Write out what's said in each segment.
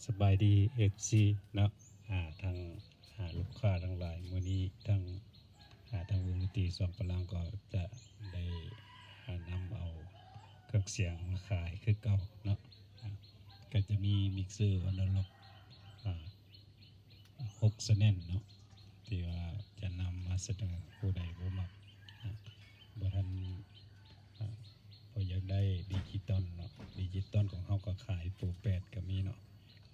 ສະບາຍດີ ເອັຟຊີ ເນາະ ອາ ທັງ ອາ ລູກຄ້າທັງຫຼາຍ ມື້ນີ້ທັງ ອາ ທາງວົງດົນຕີສອງພະລັງກໍຈະໄດ້ ອາ ນຳເອົາເຄື່ອງສຽງມາຂາຍຄືເກົ່າເນາະ ອາ ກໍຈະມີມິກເຊີອານາລັອກ ອາ ຫົກແຊນແນນເນາະ ທີ່ວ່າຈະນຳມາສະເໜີ ຜູ້ໃດບໍ່ມັກ ອາ ບໍ່ທັນ ອາ ບໍ່ຢາກໄດ້ດິຈິຕອນເນາະ ດິຈິຕອນຂອງເຮົາກໍຂາຍໂປຣແປດກໍມີເນາະ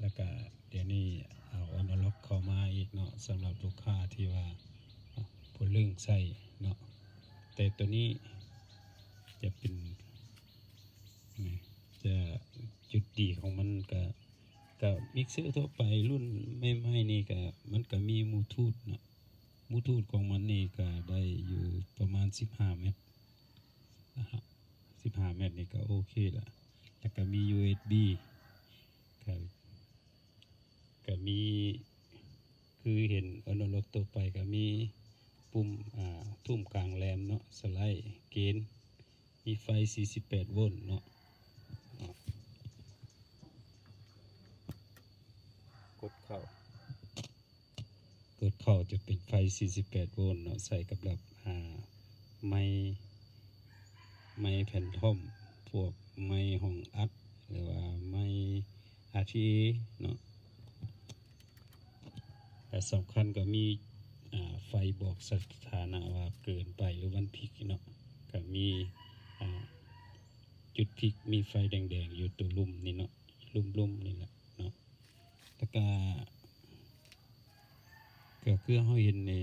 ແລ້ວກະດຽວນີ້ເອົາອານາລັອກເຂົ້າມາອີກເນາະ ສຳລັບລູກຄ້າທີ່ວ່າ ອາ ບໍ່ລຶ້ງໃຊ້ເນາະ ແຕ່ໂຕນີ້ຈະເປັນ ຈະ ຈຸດດີຂອງມັນກະ ກະມິກເຊີທົ່ວໄປລຸ້ນໃໝ່ໆນີ້ກະ ມັນກະມີບລູທູດເນາະ ບລູທູດຂອງມັນນີ້ກະໄດ້ຢູ່ປະມານສິບຫ້າແມັດ ນະຮະ ສິບຫ້າແມັດນີ້ກໍໂອເຄລະ ແລ້ວກໍມີຢູເອັສບີ ກໍ ກໍມີ ຄືເຫັນອານາລັອກທົ່ວໄປ ກໍມີປຸ່ມ ອາ ທຸ້ມກາງແຫຼມເນາະ ສະໄລ ເກນ ມີໄຟສີ່ສິບແປດໂວນເນາະ ອາ ກົດເຂົ້າ ກົດເຂົ້າຈະເປັນໄຟສີ່ສິບແປດໂວນເນາະ ໃສ່ກັບລັບ ອາ ໄມ ໄມແພນທອມ ພວກໄມຫ້ອງອັດ ຫຼືວ່າໄມ ອາທີເອ ເນາະ ແລະ ສຳຄັນກໍມີ ອາ ໄຟບອກສະຖານະວ່າເກີນໄປ ຫຼືມັນພິກເນາະ ກໍມີ ອາ ຈຸດພິກ ມີໄຟແດງໆຢູ່ຕົວລຸ່ມນີ້ເນາະ ລຸ່ມໆນີ້ແຫຼະເນາະ ແລ້ວກະ ກໍຄືເຮົາເຫັນນີ້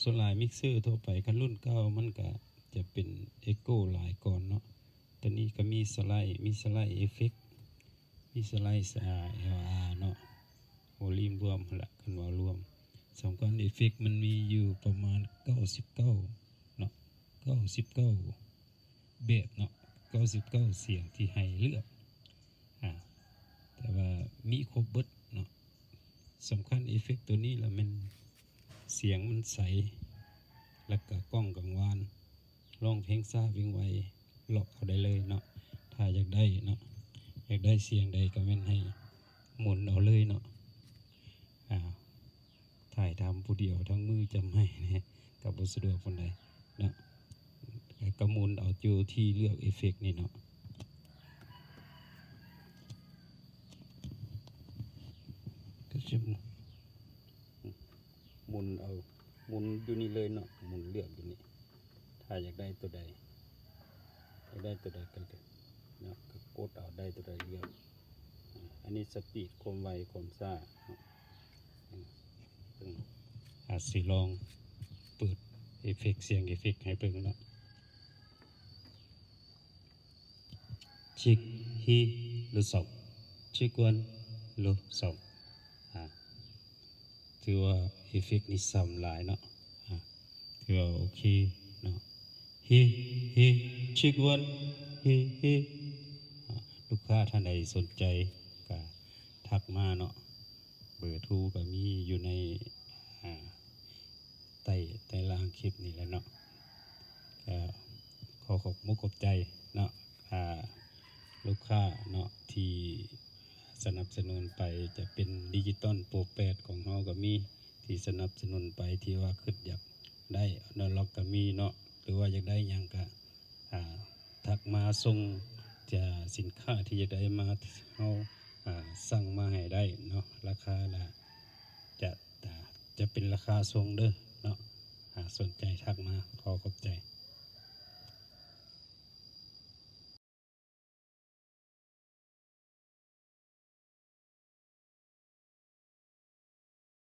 ສ່ວນຫຼາຍມິກເຊີທົ່ວໄປ ຄັນລຸ້ນເກົ່າມັນກະຈະເປັນເອັກໂກຫຼາຍກ່ອນເນາະ ຕອນນີ້ກໍມີສະໄລ ມີສະໄລເອເຟັກ ມີສະໄລ ອາ ແອລອາ ເນາະ ໂວລີມລວມຫັ້ນລະ ຄັນເວົ້າລວມ ສຳຄັນເອເຟັກມັນມີຢູ່ປະມານເກົ້າສິບເກົ້າເນາະ ເກົ້າສິບເກົ້າ ແບບເນາະ ເກົ້າສິບເກົ້າສຽງທີ່ໃຫ້ເລືອກ ອາ ແຕ່ວ່າມີຄົບເບິດເນາະ ສຳຄັນເອເຟັກໂຕນີ້ລະແມ່ນສຽງມັນໃສ ແລ້ວກະກ້ອງກັງວານ ຮ້ອງເພງຊ້າເພງໄວ ລັອກເອົາໄດ້ເລີຍເນາະ ຖ້າຢາກໄດ້ເນາະ ຢາກໄດ້ສຽງໃດກໍແມ່ນໃຫ້ໝູນເອົາເລີຍເນາະ ອາ ຖ່າຍທຳຜູ້ດຽວທັງມືຈຳໄມແນ່ ກໍບໍ່ສະດວກປານໃດເນາະ ແລ້ວກໍໝູນເອົາຢູ່ທີ່ເລືອກເອເຟັກນີ້ເນາະ ກໍຊິໝູນເອົາ ໝູນຢູ່ນີ້ເລີຍເນາະ ໝູນເລືອກຢູ່ນີ້ ຖ້າຢາກໄດ້ຕົວໃດ ຢາກໄດ້ຕົວໃດກໍເລືອກເນາະ ກໍກົດເອົາ ໄດ້ຕົວໃດເລືອກ ອາ ອັນນີ້ສະປີດ ຄວາມໄວ ຄວາມຊ້າເນາະ ອາ ເບິ່ງ ອາ ຊິລອງເປີດເອເຟັກ ສຽງເອເຟັກໃຫ້ເບິ່ງເນາະ ເຊັກ ເຮ ໂລ ຊາວ ເຊັກ ວັນ ໂລ ຊາວ ອາ ຖືວ່າເອເຟັກນີ້ຊ້ຳຫຼາຍເນາະ ອາ ຖືວ່າໂອເຄເນາະ ເຮ ເຮ ເຊັກ ວັນ ເຮ ເຮ ອາ ລູກຄ້າທ່ານໃດສົນໃຈກະທັກມາເນາະ ເບີໂທກະມີຢູ່ໃນ ອາ ໃຕ້ ໃຕ້ລ່າງຄລິບນີ້ແຫຼະເນາະ ກະຂໍຂອບມຸກຂອບໃຈເນາະ ອາ ລູກຄ້າເນາະ ທີ່ສະໜັບສະໜູນໄປ ຈະເປັນດິຈິຕອນໂປຣແປດຂອງເຮົາກໍມີ ທີ່ສະໜັບສະໜູນໄປ ທີ່ວ່າຄິດຢາກໄດ້ອານາລັອກກໍມີເນາະ ຫຼືວ່າຢາກໄດ້ຫຍັງກະ ອາ ທັກມາສົ່ງ ຈະ ສິນຄ້າທີ່ຢາກໄດ້ມາ ເຮົາ ອາ ສັ່ງມາໃຫ້ໄດ້ເນາະ ລາຄາລະ ຈະ ຈະເປັນລາຄາສົ່ງເດີເນາະ ຫາກສົນໃຈທັກມາ ຂໍຂອບໃຈ.